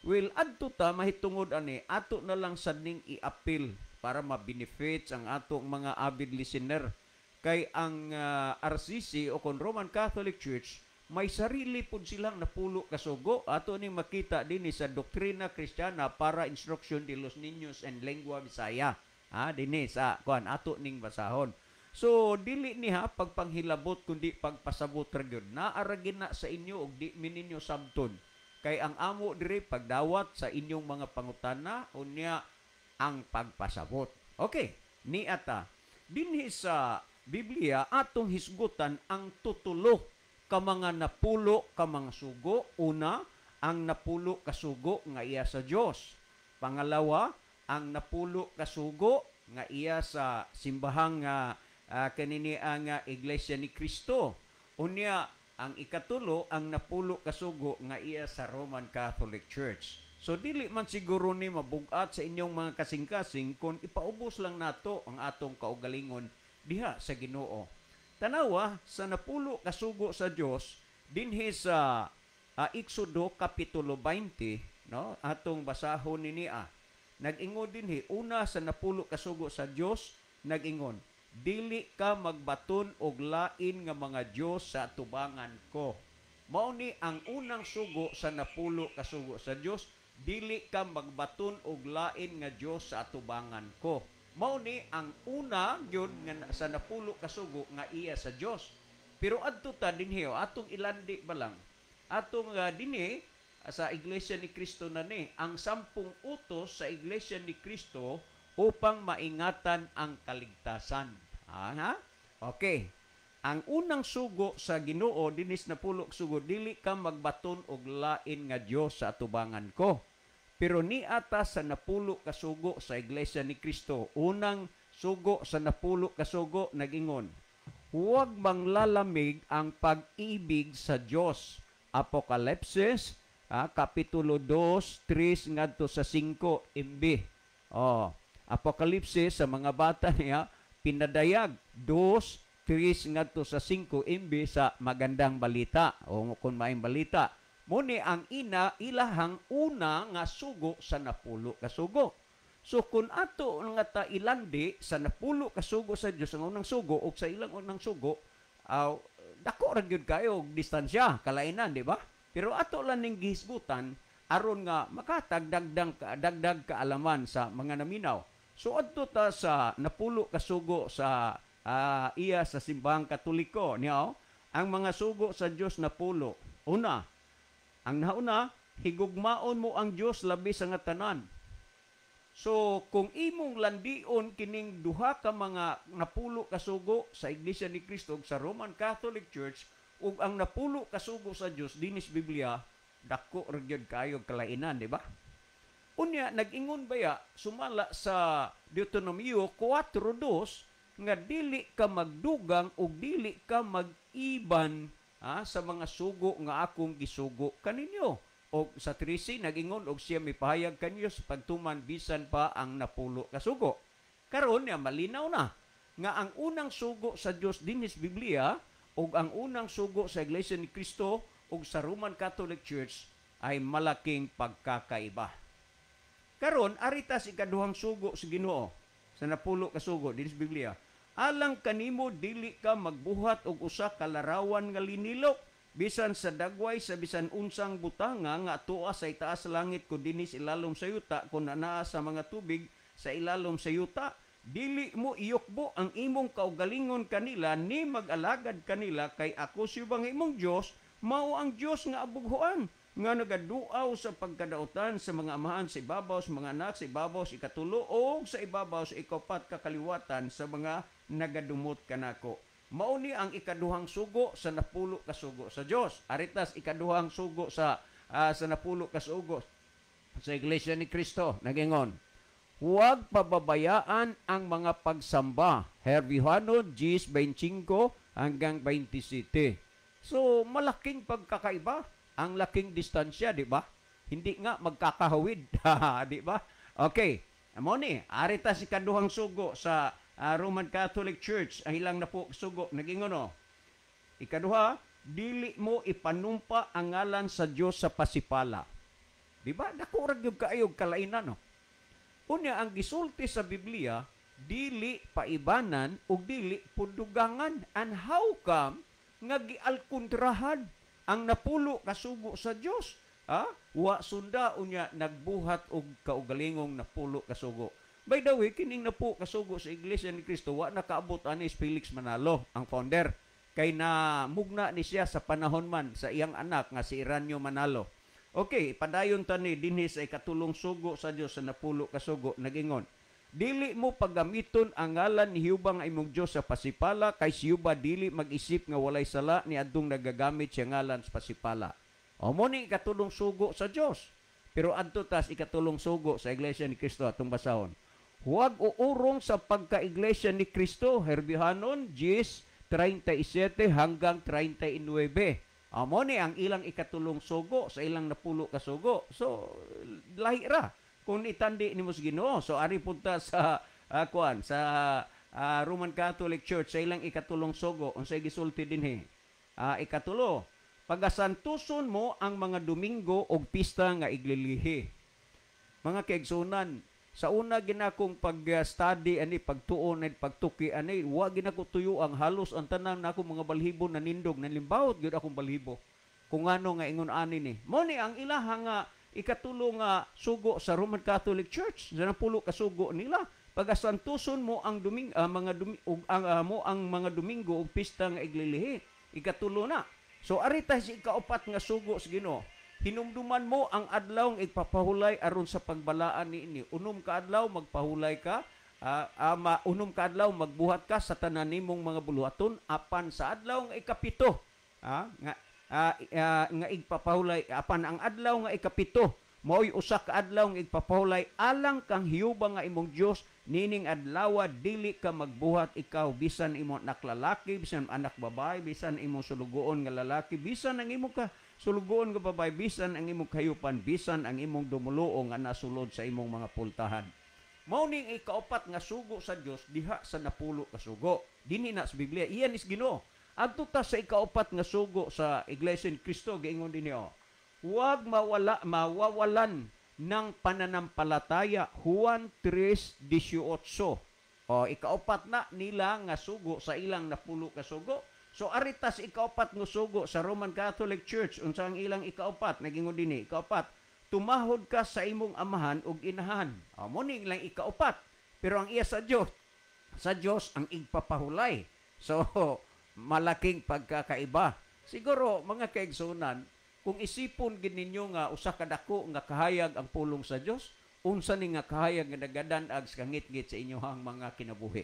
Well, adto ta mahitungod ani, ato na lang sad ning i-appeal para ma-benefits ang atong mga avid listener. Kay ang RCC o kon Roman Catholic Church, may sarili pud silang napulo kasugo. Ato ning makita dinhi sa Doctrina Cristiana para Instruction de los Niños en Lengua Bisaya. Dinhi sa kuan ato ning basahon. So dili niha pagpanghilabot kundi pagpasabot ra gyud. Naa ra na sa inyo og di mi ninyo sabton. Kay ang amo diri pagdawat sa inyong mga pangutana, unya ang pagpasabot. Okay, niata dinhi sa Biblia atong hisgutan ang tutulo ka mga napulo ka mga sugo. Una, ang napulo ka sugo nga iya sa Dios. Pangalawa, ang napulo ka sugo nga iya sa simbahang kanini ang Iglesia ni Cristo. Unya, ang ikatulo, ang napulo ka sugo nga iya sa Roman Catholic Church. So dili man siguro ni mabugat sa inyong mga kasing-kasing kung ipaubos lang nato ang atong kaugalingon diha sa Ginoo. Tanawa sa napulo ka sugo sa Dios dinhi sa Exodo kapitulo 20, no? Atong basahon ni niya. Nag-ingon dinhi, una sa napulo ka sugo sa Dios, nag-ingon, dili ka magbaton og lain nga mga Dios sa tubangan ko. Mao ni ang unang sugo sa napulo ka sugo sa Dios, dili ka magbaton og lain nga Dios sa atubangan ko. Mao ni ang una gyud nga sa napulo ka sugo nga iya sa Dios. Pero adto ta dinhi, atong ilandi ba lang. Atong dinhi sa Iglesia ni Cristo na ni ang 10 utos sa Iglesia ni Cristo upang maingatan ang kaligtasan. Ha? Okay. Ang unang sugo sa Ginoo dinis napulo sugo, dili ka magbaton og lain nga Dios sa atubangan ko. Pero niata sa napulo ka sugo sa Iglesia ni Cristo, unang sugo sa napulo ka sugo nagingon, huwag manglalamig ang pag-ibig sa Dios. Apokalipsis kapitulo 2, 3 ngadto sa 5 MB. Oh, Apokalipsis sa mga bata niya pinadayag 2, 3 ngadto sa 5 MB sa magandang balita o kung maayong balita. Muni ang ina ilahang una nga sugo sa napulo ka sugo. So kung ato nga ta ilandi sa napulo ka sugo sa Dios ang unang sugo og sa ilang unang sugo, dako ra gyud kayo og distansya kalainan, di ba? Pero ato lang ning gihisgutan aron nga makatagdagdag dagdag kaalaman sa mga naminaw. So adto ta sa napulo ka sugo sa iya sa simbahang Katoliko niya, ang mga sugo sa Dios napulo. Una, ang nauna, higugmaon mo ang Dios labi sa nga tanan. So, kung imong landion kining duha ka mga napulo ka sugo sa Iglesia ni Cristo ug sa Roman Catholic Church ug ang napulo ka sugo sa Dios dinis Biblia, dako ra gyud kayo kalainan, di ba? Unya nag-ingon baya sumala sa Deuteronomio 4:2 nga dili ka magdugang ug dili ka mag-iban sa mga sugo nga akong gisugo kaninyo. O sa 13 nag-ingon og siya mipahayag kanyo sa pagtuman bisan pa ang napulo ka sugo. Karon ya malinaw na nga ang unang sugo sa Dios dinis Biblia ug ang unang sugo sa Iglesia ni Cristo ug sa Roman Catholic Church ay malaking pagkakaiba. Karon arita sa ikaduhang sugo sa Ginoo sa napulo ka sugo dinis Biblia. Alang kanimo dili ka magbuhat og usa ka larawan nga linilok bisan sa dagway sa bisan unsang butanga nga tuwa sa itaas sa langit kun dinis ilalom sa yuta kun anaa sa mga tubig sa ilalom sa yuta. Dili mo iyukbo ang imong kaugalingon kanila ni mag-alagad kanila kay ako siyubang imong Dios, mao ang Dios nga abughuan nga nagaduaw sa pagkadautan sa mga amahan sa ibabaw sa mga anak sa ibabaw sa ikatulo o sa ibabaw sa ikapat kakaliwatan sa mga nagadumot kanako. Mao ni ang ikaduhang sugo sa napulo ka sugo sa Dios. Aritas ikaduhang sugo sa napulo ka sugo sa Iglesia ni Cristo. Nagingon, huwag pababayaan ang mga pagsamba. Herbihanon 10:25 hanggang 27. So malaking pagkakaiba, ang laking distansya, di ba? Hindi nga magkakahawid, di ba? Okay, amo ni aritas ikaduhang sugo sa Roman Catholic Church, ang ilang na po sugo, nagingon o. Ikaduha, dili mo ipanumpa ang ngalan sa Dios sa pasipala. Di ba? Dako ra gyud kaayo kalainan, no? Unya ang gisulti sa Biblia, dili paibanan ug dili pudugangan. And how come nga gialkontrahan ang napulo ka sugo sa Dios? Ha? Wa sunda unya nagbuhat og kaugalingong napulo ka sugo. By the way, kining napo kasugo sa Iglesia ni Cristo, wa nakaabot ani Felix Manalo, ang founder. Kay na mugna ni siya sa panahon man sa iyang anak nga si Iranio Manalo. Okay, padayon ta ni dinhi sa ikatulong sugo sa Dios sa napulo ka sugo, nagingon, dili mo paggamiton ang ngalan ni Jehova nga imong Dios sa pasipala, kay si Jehova dili mag-isip nga walay sala ni adtong nagagamit siya ngalan sa pasipala. O mo ni ikatulong sugo sa Dios. Pero adto tas ikatulong sugo sa Iglesia ni Cristo atong basahon. Huwag uurong sa pagka-Iglesia ni Cristo, Herbihanon 10:37 hanggang 39. Amo ni ang ilang ikatulong sugo sa ilang napulo ka sugo. So lahi ra kung itandi nimo sa Ginoo. So ari punta sa kuan sa Roman Catholic Church sa ilang ikatulong sugo, unsay gisulti dinhi? Ikatulo, pagasantuson mo ang mga Domingo og pista nga iglilihi. Mga kaigsunan, sa una ginakong pag-study ani, pagtuon ani, pagtuki ani, wa ginako tuyo ang halos ang tanan nako mga balhibo nanindog, nalimbawot gyud akong balhibo. Kung ano nga ingon ani ni. Mo ni ang ilaha nga ikatulo nga sugo sa Roman Catholic Church, sa napulo ka sugo nila, pagasantuson mo ang mo ang mga Domingo ug pista nga iglilihi. Ikatulo na. So arita si ikaupat nga sugo sa Ginoo. Hinumduman mo ang adlaw nga igpapahulay aron sa pagbalaan niini. Unom ka adlaw magpahulay ka, unom ka adlaw magbuhat ka sa tanan nimong mga buluhaton, apan sa adlaw nga ikapito, nga igpapahulay, apan ang adlaw nga ikapito maoy usa ka adlaw nga igpapahulay alang kang Jehova nga imong Dios. Nining adlawa dili ka magbuhat ikaw, bisan imong anak lalaki, bisan anak babae, bisan imong sulugoon nga lalaki, bisan ang imong ka sulugoon nga babae, bisan ang imong kayupan, bisan ang imong dumuluo nga nasulod sa imong mga pultahan. Mao ning ikaupat nga sugo sa Dios diha sa napulo ka sugo. Dinhi na sa Biblia, iyan is Ginoo. Adto ta sa ikaupat nga sugo sa Iglesia ni Cristo, giingon dinhi, huwag mawawalan ng pananampalataya, Juan 3:18. O ikaupat na nila nga sugo sa ilang napulo ka sugo. So aritas ikaupat nga sugo sa Roman Catholic Church, unsa ang ilang ikaupat? Nagingon dinhi, ikaupat, tumahod ka sa imong amahan ug inahan. O mo ni ilang ikaupat. Pero ang iya sa Dios ang igpapahulay. So malaking pagkakaiba. Siguro mga kaigsunan, kung isipon gid ninyo nga usa ka dako nga kahayag ang pulong sa Dios, Unsa ni nga kahayag nga nagadanag sa kangitngit sa inyohang mga kinabuhi.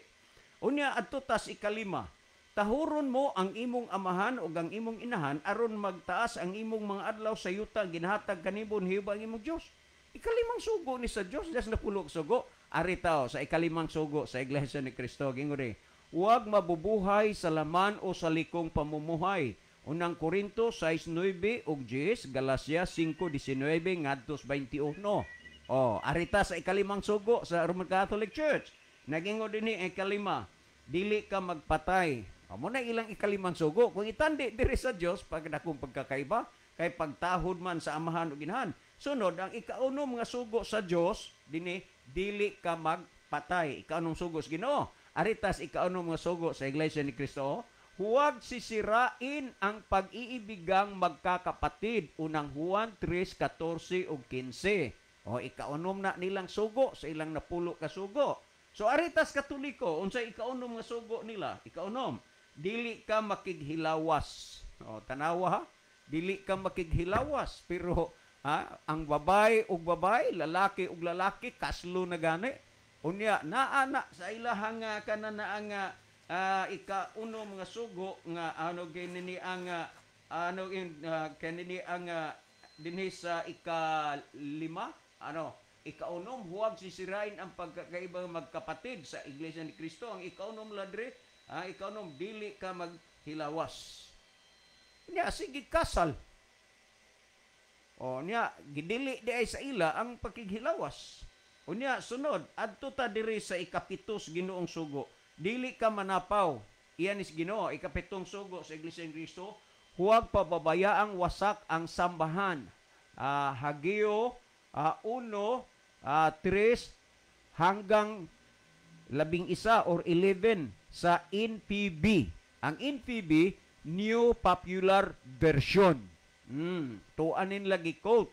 Unya adto tas ikalima, tahuron mo ang imong amahan ug ang imong inahan aron magtaas ang imong mga adlaw sa yuta ginhatag kanimo ni Jehova ang imong Dios. Ikalimang sugo ni sa Dios, das napulo sugo. Ari tao sa ikalimang sugo sa Iglesia ni Cristo, gingon ni, huwag mabubuhay sa laman o sa likong pamumuhay. Unang Korinto 6:9 ug 10, Galacia 5:19 ngadto 21. Oh, arita sa ikalimang sugo sa Roman Catholic Church. Nagingon dinhi ang ikalima, dili ka magpatay. Amo na ilang ikalimang sugo. Kung itandi diri sa Dios pag dakong pagkakaiba kay pagtahod man sa amahan ug inahan. Sunod ang ikaunom nga sugo sa Dios dinhi, dili ka magpatay. Ikaunom sugo sa Ginoo. Aritas ikaunom nga sugo sa Iglesia ni Cristo, huwag sisirain ang pag-iibigang magkakapatid. Unang Juan 3:14 ug 15. O ikaunom na nilang sugo sa ilang napulo ka sugo. So aritas Katoliko, unsay ikaunom nga sugo nila? Ikaunom, dili ka makighilawas. O tanawa ha, dili ka makighilawas, pero ha, ang babae ug babae, lalaki ug lalaki kaslo na gani. Unya naa na sa ilahang kanana ang ikaunom nga sugo nga ano kinini ang ano in kanini ang dinhi sa ikalima, ano, ikaunom, huwag sisirain ang pagkakaibang magkapatid sa Iglesia ni Cristo. Ang ikaunom ladre, ikaunom, dili ka maghilawas. Nya sige kasal. O nya gidili di ay sa ila ang pakighilawas. Unya sunod adto ta diri sa ikapitos Ginoong sugo, dili ka manapaw. Iyan is Ginoo, ikapitong sugo sa Iglesia ni Cristo, huwag pababayaang wasak ang sambahan. Hageo 1, 3 hanggang 11 or 11 sa NPB. Ang NPB, New Popular Version. Tuanin lagi quote.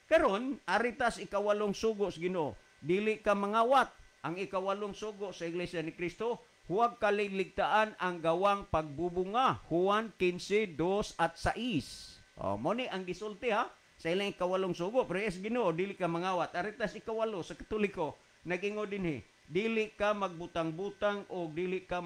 Karon aritas ikawalong sugo sa Ginoo, dili ka mangawat. Ang ikawalong sugo sa Iglesia ni Cristo, huwag kaliligtaan ang gawang pagbubunga. Juan 15:2 at 6. O, mo ni ang gisulti ha sa ilang ikawalong sugo. Pero yes, Ginoo, dili ka mangawat. Aritas ikawalo sa Katoliko, nagingo dinhi, dili ka magbutang-butang o dili ka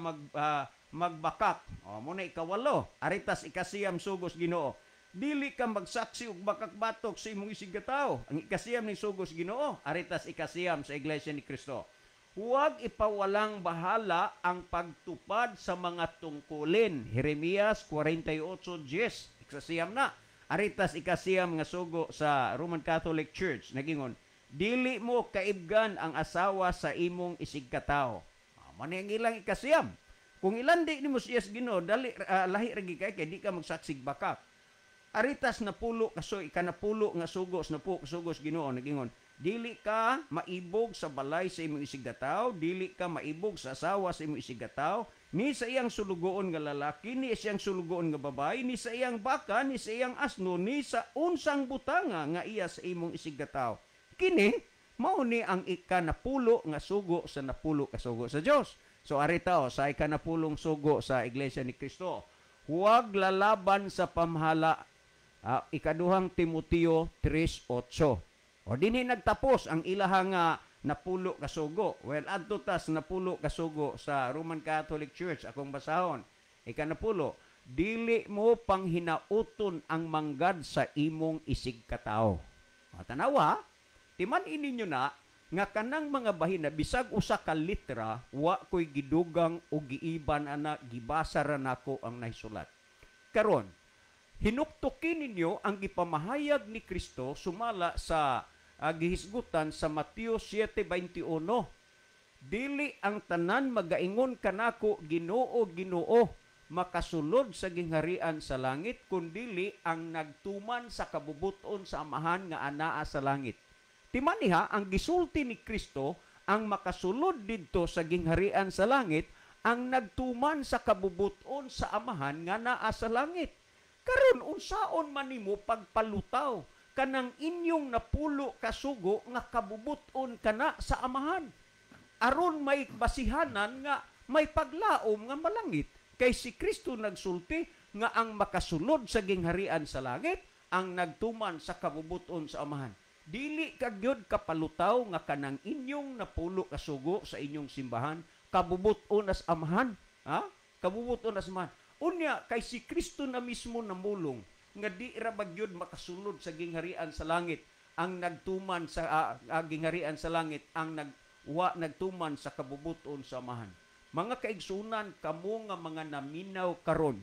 magbakak. O, mo na ikawalo. Aritas ikasiyam sugos Ginoo, dili ka magsaksi og bakak-batok sa imong isigkatawo. Ang ikasiyam ni sugos Ginoo, aritas ikasiyam sa Iglesia ni Cristo, huwag ipawalang bahala ang pagtupad sa mga tungkulin. Jeremias 48:10. Ikasiyam na. Aritas ikasiyam nga sugo sa Roman Catholic Church, nagingon, dili mo kaibgan ang asawa sa imong isigkatawo. Mao ni ang ilang ikasiyam. Kung ilandi nimo siya sa Ginoo, dali lahi ra gyud kay di ka magsaksig bakak. Aritas napulo kaso ikanapulo nga sugo sa napulo sugo sa Ginoo, nagingon, dili ka maibog sa balay sa imong isigkatawo, dili ka maibog sa asawa sa imong isigkatawo, ni sa iyang sulugoon nga lalaki, ni sa iyang sulugoon nga babae, ni sa iyang baka, ni sa iyang asno, ni sa unsang butanga nga iya sa imong isigkatawo. Kini mao ni ang ikanapulo nga sugo sa napulo ka sugo sa Dios. So arita sa ikanapulong sugo sa Iglesia ni Cristo, huwag lalaban sa pamhala. Ikaduhang Timoteo 3:8. O dinhi nagtapos ang ilahang napulo ka sugo. Well, adto tas napulo ka sugo sa Roman Catholic Church akong basahon. Ikanapulo, dili mo panghinauton ang manggad sa imong isigkatawo. O, tanawa, timan ininyo na nga kanang mga bahina bisag usa ka litra wa koy gidugang o giiban ana, gibasa ra nako ang nahisulat. Karon, hinuktukin ninyo ang gipamahayag ni Kristo sumala sa gihisgutan sa Mateo 7:21. Dili ang tanan magaingon kanako, Ginoo, Ginoo, makasulod sa gingharian sa langit, kundili ang nagtuman sa kabubuton sa Amahan nga anaa sa langit. Timaniha ang gisulti ni Kristo, ang makasulod didto sa gingharian sa langit ang nagtuman sa kabubuton sa Amahan nga naa sa langit. Karon unsaon man nimo pagpalutaw kanang inyong napulo kasugo nga kabubuton kana sa Amahan, aron may basihanan nga may paglaom nga malangit? Kay si Kristo nagsulti nga ang makasulod sa gingharian sa langit ang nagtuman sa kabubuton sa Amahan. Dili ka gyud kapalutaw nga kanang inyong napulo ka sugo sa inyong simbahan kabubut-on as Amahan, ha? Kabubut-on as Amahan. Unya kay si Kristo na mismo namulong nga di ra ba gyud makasulod sa gingharian sa langit ang nagtuman sa gingharian sa langit ang nagtuman sa kabubuton sa Amahan. Mga kaigsunan, kamo nga mga naminaw karon,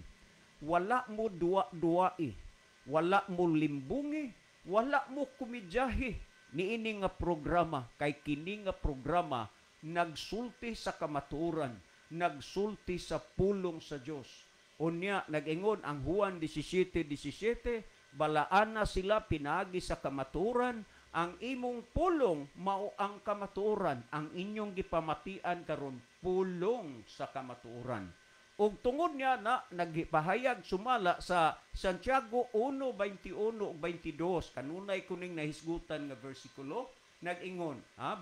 wala mo duwa-duwai, wala mo limbungi, wala mo kumidyahi niini nga programa, kay kini nga programa nagsulti sa kamatuoran, nagsulti sa pulong sa Dios. Unya nag-ingon ang Juan 17:17, balaana sila pinaagi sa kamatuoran, ang imong pulong mao ang kamatuoran, ang inyong gipamatian karon pulong sa kamatuoran. Ug tungod niya na nagpahayag sumala sa Santiago 1:21 ug 22, kanunay kuning nahisgutan nga bersikulo, nag-ingon,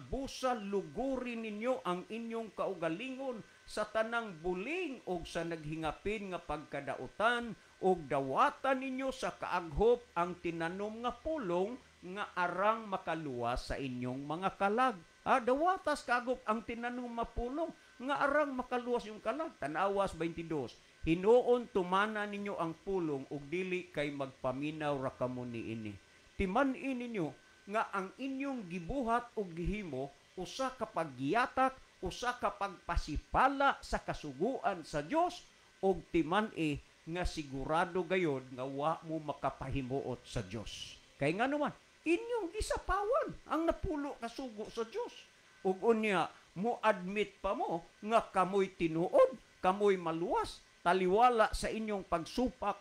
busa luguri ninyo ang inyong kaugalingon sa tanang buling og sa naghingapin nga pagkadautan, ug dawatan ninyo sa kaaghop ang tinanom nga pulong nga arang makaluwas sa inyong mga kalag. Dawatas kaagop ang tinanom nga pulong nga arang makaluwas yung kalag. Tanawas 22, hinuon tumana ninyo ang pulong ug dili kay magpaminaw ra kamo niini. Timan-i ninyo nga ang inyong gibuhat og gihimo usa ka pagyatak, usa ka pagpasipala sa kasuguan sa Dios, og timan-i nga sigurado gayod nga wa mo makapahimuot sa Dios. Kay ngano man, inyong gisapawan ang napulo ka sugo sa Dios. Ug unya mo admit pa mo nga kamoy tinuod, kamoy maluwas, taliwala sa inyong pagsupak.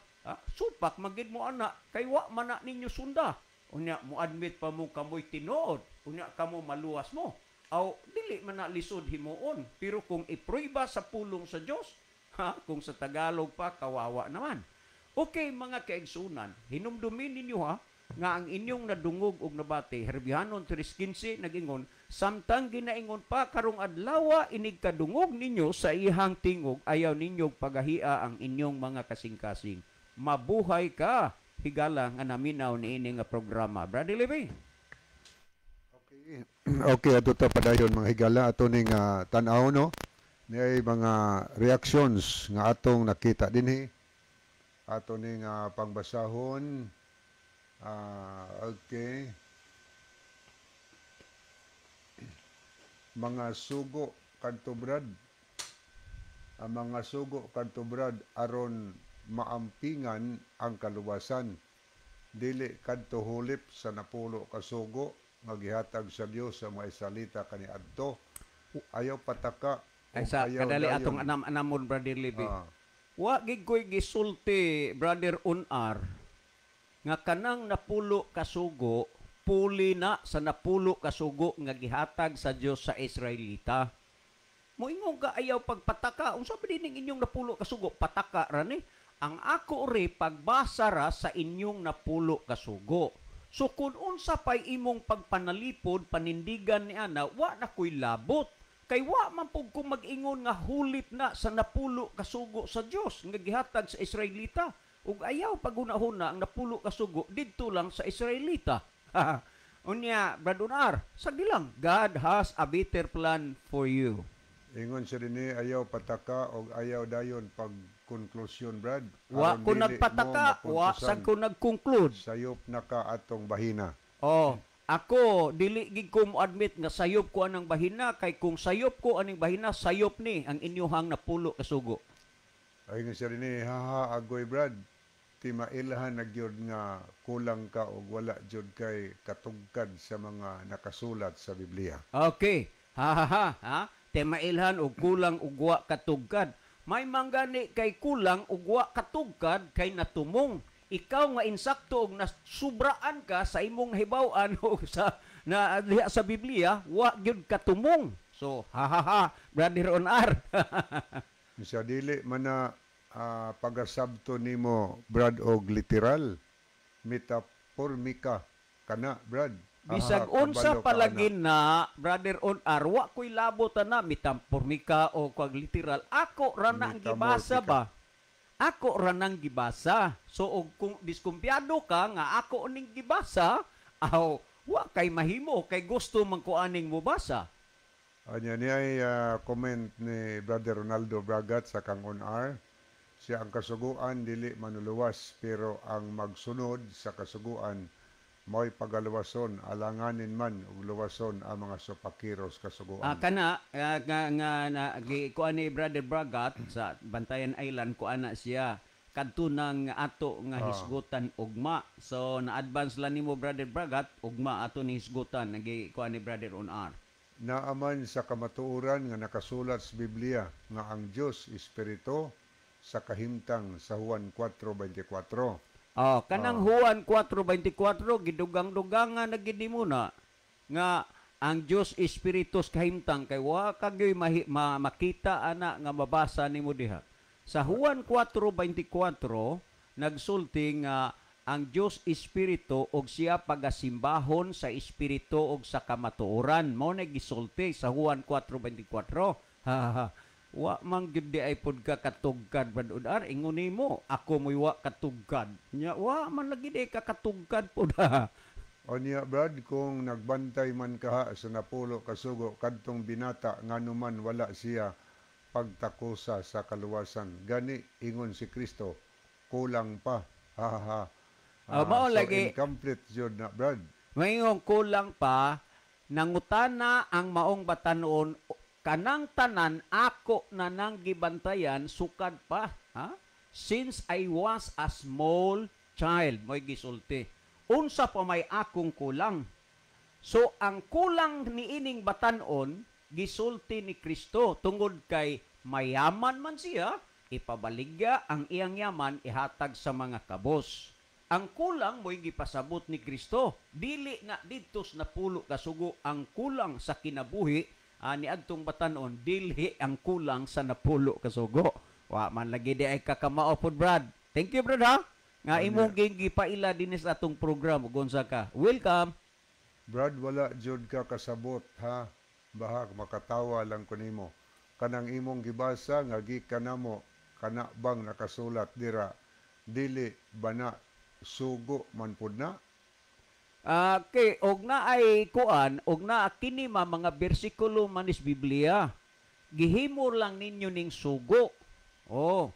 Supak magid mo ana kay wa man na ninyo sunda. Unya mo admit pa mo kamoy tinuod, unya kamo maluwas mo. Aw dili man na lisod himuon, pero kung ipruiba sa pulong sa Dios, kung sa Tagalog pa, kawawa naman. Okay, mga kaigsunan, hinumdumin ninyo nga ang inyong nadungog og nabati, Herbihanon 3:15 nag-ingon, samtang ginaingon pa karong adlawa inig kadungog ninyo sa iyang tingog, ayaw ninyong pagahia ang inyong mga kasing-kasing. Mabuhay ka, higala nga naminaw niini nga programa. Brother Levi. Okay. Okay, ato ta padayon mga higala ato ning tan-aw, no, niay mga reactions nga atong nakita dinhi. Ato ning pangbasahon. Okay. Mga sugo kadto Brad. Ang mga sugo kadto Brad aron maampingan ang kaluwasan. Dili kadto hulip sa napulo ka sugo nga gihatag sa Dios sa mga Israelita kaniadto. Ayaw pataka. Ay sa ayaw kadali dayon. Atong anam-anamon, Brother Levi. Wa gid koy gisulti, Brother Unar, nga kanang napulo ka sugo puli na sa napulo ka sugo nga gihatag sa Dios sa Israelita. Moingon ka ayaw pagpataka. Unsa ba dining inyong napulo ka sugo? Pataka ra ni. Ang ako ri pagbasa ra sa inyong napulo ka sugo. So kung unsa pay imong pagpanalipod panindigan ni ana, wa na koy labot. Kay wa man pud ko mag-ingon nga hulip na sa napulo ka sugo sa Dios nga gihatag sa Israelita. Ug ayaw paghuna-huna ang napulo ka sugo didto lang sa Israelita. Unya, Brad Unar, sagdi lang, God has a better plan for you. Ingon siya dinhi, ayaw pataka og ayaw dayon pagkonklusyon, Brad. Wa Aron ko dili nagpataka, mo wa mapuntusan. sad ko nagkonclude. Sayop na ka atong bahina. Oh, ako dili gid ko mo-admit nga sayop ko anang bahina, kay kung sayop ko aning bahina, sayop ni ang inyohang napulo ka sugo. Ingon siya dinhi, haha agoy Brad. Ti mailhan na gyud nga kulang ka og wala gyud kay katugkad sa mga nakasulat sa Biblia. Okay. Ha ha ha, ha? Ti mailhan og kulang og wa katugkad. May manggani kay kulang og wa katugkad kay natumong. Ikaw nga insakto og nasubraan ka sa imong nahibaw-an og sa na diha sa Biblia, wa gyud katumong. So, ha ha ha, Brother Onar. Sa dili man na pagasabto nimo Brad og literal, metaformika kana Brad. Bisag Aha, unsa kabalo ka palagin na, Brother Onar, wa ko'y labot na metaformika o kwag literal. Ako ra na ang gibasa Metamorphica. ba? Ako ra nang gibasa. So og kung diskumpiyado ka nga ako ning gibasa, aw Wa kay mahimo kay gusto man ko aning mobasa. Anya niya ay comment ni Brother Ronaldo Bragat sa kang On Air. Siya ang kasuguan dili manuluwas, pero ang magsunod sa kasuguan mao'y pagaluwason, alanganin man ug luwason ang mga supakiros kasuguan. Kana nga nga na gi kuan ni Brother Bragat sa Bantayan Island, kuan na siya kadto nang ato nga hisgutan ugma. So na-advance lang nimo, Brother Bragat, ugma ato ni hisgutan nagi kuan ni Brother On Air. Naaman sa kamatuoran nga nakasulat sa Biblia nga ang Dios espiritu sa kahimtang sa Juan 4:24. Oh, kanang Juan 4:24, gidugang-dugangan na gid nimo na nga ang Dios espiritu kahimtang, kay wa ka gyoy makita ana nga mabasa nimo diha. Sa Juan 4:24 nagsulti nga ang Dios espiritu ug siya pagasimbahon sa espiritu ug sa kamatuoran. Mao na gisulti sa Juan 4:24. Ha, ha, ha. Wa man gyud di ay pud ka katugkad, Brad Udar. Ingon nimo ako mo'y wa katugkad. Nya wa man lagi di ka katugkad pud. O niya, Brad, kung nagbantay man kaha sa napulo kasugo kadtong binata, ngano man wala siya pagtakusa sa kaluwasan? Gani ingon si Kristo, kulang pa. Ha ha ha. Ah, mao so lagi. Incomplete jud na, Brad. Mayong kulang pa, nangutana ang maong batanon, kanang tanan ako na nang gibantayan sukad pa, ha? Since I was a small child, mo'y gisulti. Unsa pa may akong kulang? So ang kulang niining batanon gisulti ni Kristo tungod kay mayaman man siya, ipabaligya ang iyang yaman, ihatag sa mga kabos. Ang kulang mo'y gipasabot ni Kristo. Dili na didto sa napulo ka sugo ang kulang sa kinabuhi ni adtong batanon, dili ang kulang sa napulo ka sugo. Wa man lagi di ay kakamao pod, Brad. Thank you, Brad, ha. Nga imong gipaila dinhi sa atong program ug unsa ka. Welcome. Brad, wala jud ka kasabot ha. Bahag makatawa lang ko nimo. Kanang imong gibasa nga gikan namo, kana bang nakasulat dira dili ba na sugo man pud na? Kay og na ay kuan og na kini ma mga bersikulo manis Biblia. Gihimo lang ninyo ning sugo. Oh.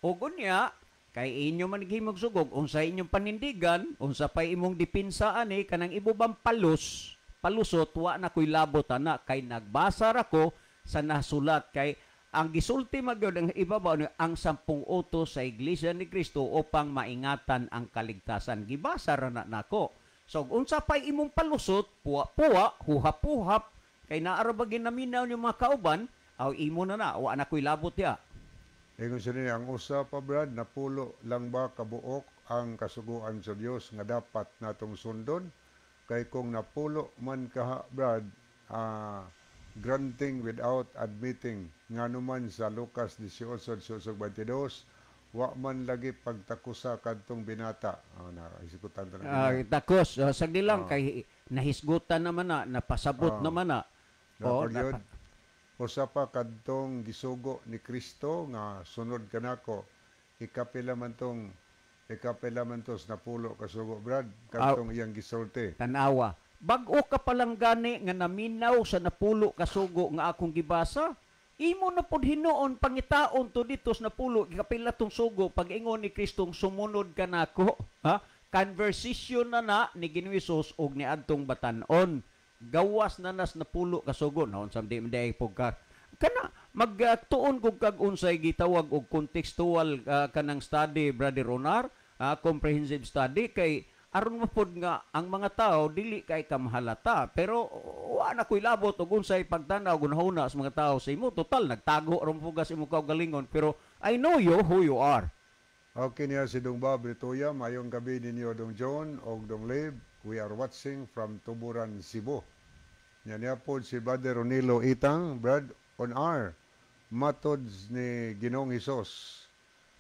Og unya kay inyo man gihimog sugog, unsa inyong panindigan, unsa pay imong depensa ani kanang ibo bang palusot, wa na koy labot ana kay nagbasa ra ko sa nasulat, kay ang gisulti magyud ang ibabaw ni ang 10 utos sa Iglesia ni Kristo upang maingatan ang kaligtasan. Gibasa ra na nako. So unsa pay imong palusot, puwa-puwa, huhap-huhap, kay naa ra ba ginaminaw ni mga kauban, aw imo na na, wa na koy labot ya. Ingon siya niya, ang usa pa, Brad, napulo lang ba kabuok ang kasuguan sa Dios nga dapat natong sundon? Kay kung napulo man kaha, Brad, granting without admitting, ngano man sa Lucas 18:18-22, wa man lagi pagtakusa kadtong binata. Oh, na isikutan ta na. Takos, sagdi lang kay nahisgutan naman na, napasabot naman na. Oh, Napag yun. Usa pa, kadtong gisugo ni Kristo nga sunod kanako, ikapila man to sa napulo kasugo, Brad, kadtong iyang gisulti. Tanawa. Bag-o ka palang gani nga naminaw sa napulo kasugo nga akong gibasa. Imo na pud hinuon pangitaon to dito sa napulo, ikapila tong sugo pag-ingon ni Kristong sumunod ka nako. Ha? Conversation na na ni Ginoong Hesus og ni adtong batan-on. Gawas na nas napulo kasugo naon sa di di pug ka kana magtuon kog kag unsay gitawag og contextual kanang study, Brother Ronar, comprehensive study, kay aron mo pod nga ang mga tao dili kay kamahalata, pero wa na koy labot og unsay pagtan-aw gunahuna sa mga tao sa imo. Total nagtago ra mo sa imong kaugalingon, pero I know you who you are. Okay niya si Dong Bob Ritoya, mayong gabi ninyo Dong John og Dong Lib. We are watching from Tuburan, Cebu. Nya niya po si Brother Ronilo Itang, Brad on R. Matod ni Ginoong Hesus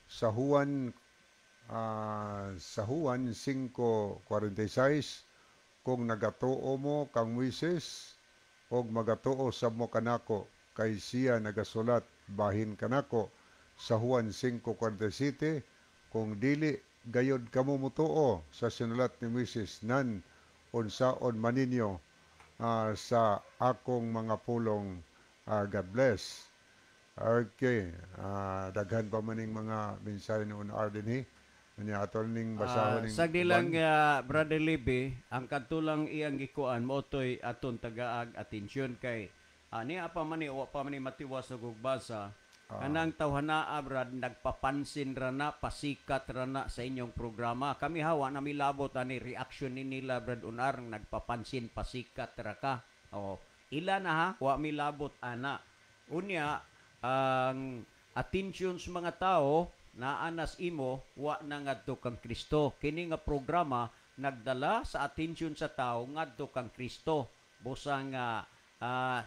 sa Juan 5:46, kung nagatuo mo kang Moises og magatuo sab mo kanako kay siya nagasulat bahin kanako. Sa Juan 5:47, kung dili gayod kamo mutuo sa sinulat ni Moises, nan Unsaon man ninyo sa akong mga pulong. God bless. Okay, daghan pa maning mga mensahe noon dinhi. Unya ato ning basahon ning Sagdi lang uban. Brother Libby, ang kadto lang iyang gikuan mo toy aton tagaag atensyon kay niya pa man ni wa pa man ni matiwas og basa. Kanang tawhana, brad, nagpapansin ra na, pasikat ra na sa inyong programa. Kami hawa na milabot ani reaction ni nila, Brad Unar, nagpapansin pasikat ra ka. O ila na ha, wa milabot ana. Unya ang atensyon sa mga tao naanas imo, wa na ngadto kang Kristo. Kini nga programa nagdala sa atensyon sa tao ngadto kang Kristo. Busa nga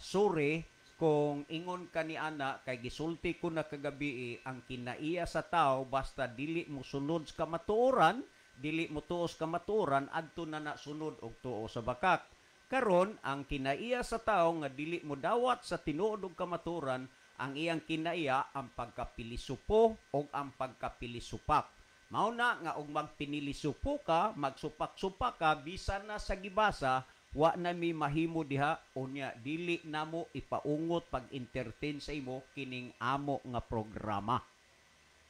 sorry kung ingon ka ni ana kay gisulti ko na kagabi, ang kinaiya sa tao basta dili mo sunod sa kamatuoran, dili mo tuos kamatuoran, adto na na sunod og tuo sa bakak. Karon ang kinaiya sa tao nga dili mo dawat sa tinuod og kamatuoran, ang iyang kinaiya ang pagkapilisupo o ang pagkapilisupak. Mao na nga og magpinilisupo ka, magsupak-supak ka, bisan na sa gibasa, wa na mi mahimo diha. Unya dili namo ipaungot pag-entertain sa imo kining amo nga programa.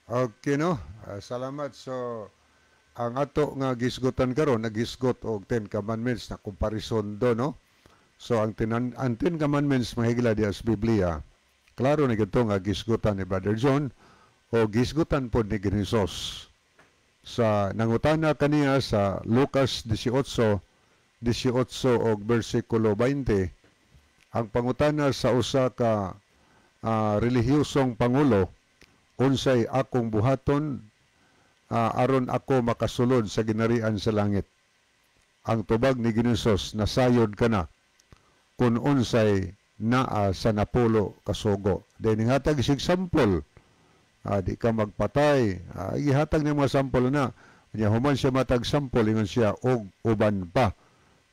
Okay, no. Salamat. So ang ato nga gisgutan karon nagisgot og Ten Commandments na comparison do, no. So ang Ten Commandments, mahigala, diya sa Biblia. Klaro ni gito nga gisgutan ni Brother John o gisgutan pod ni Jesus sa nangutana kaniya sa Lucas 18 18 og bersikulo 20. Ang pangutana sa usa ka relihiyosong pangulo, unsay akong buhaton aron ako makasulod sa ginarian sa langit? Ang tubag ni Ginoos, nasayod ka na kung unsay naa sa 10 ka sugo. Then hatag sig sample, di ka magpatay, gihatag niya mga sample na. Nya human siya matag sample, ingon siya og uban pa.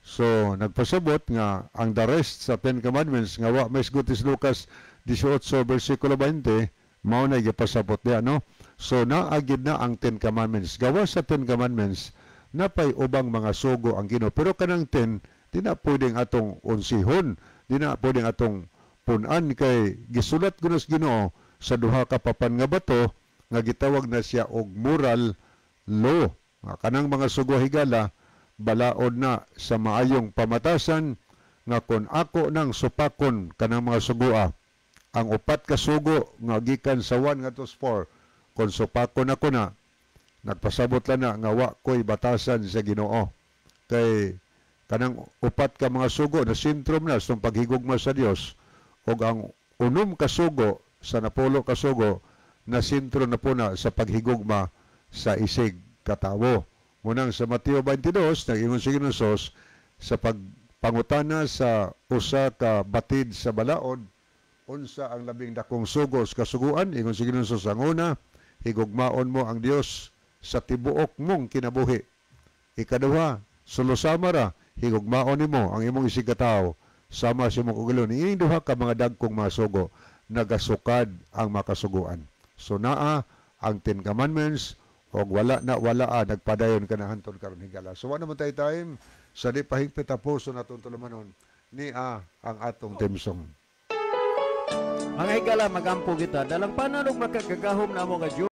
So nagpasabot nga ang the rest sa Ten Commandments nga wa maisgot is Lucas 18 versikulo 20, mao na gipasabot diya, no. So naagid na ang Ten Commandments. Gawas sa Ten Commandments, napay ubang mga sugo ang Ginoo, pero kanang 10 di na pwedeng atong unsihon, di na pwedeng atong punan kay gisulat kuno sa Ginoo sa duha ka papan nga bato nga gitawag na siya og moral law. Nga kanang mga sugo, higala, balaod na sa maayong pamatasan nga kon ako nang supakon kanang mga sugoa, ang upat ka sugo nga gikan sa 1 ngadto 4, kon supakon ako na, nagpasabot lang na nga wa ko'y batasan sa Ginoo kay kanang upat ka mga sugo na sentrum na sa paghigugma sa Dios ug ang 6 ka sugo sa 10 ka sugo na sentro na po na sa paghigugma sa isig katawo. Munang sa Mateo 22, nag-ingon si Ginoo sa pagpangutana sa usa ka batid sa balaod, unsa ang labing dakong sugo sa kasuguan? Ingon si Ginoo, sa una, higugmaon mo ang Dios sa tibuok mong kinabuhi. Ikaduha, sulusama ra, higugmaon nimo ang imong isig katawo sama sa imong kaugalingon. Ining duha ka mga dagkong mga sugo nagasukad ang makasuguan. So naa ang Ten Commandments og wala na wala nagpadayon ka na hantod karon, higala. So wala naman tayo time sa di pahigpit tapuso natong tulumanon ni ang atong theme song. Mga higala, magampo kita. Dalang panan og makagagahom namo nga Dios.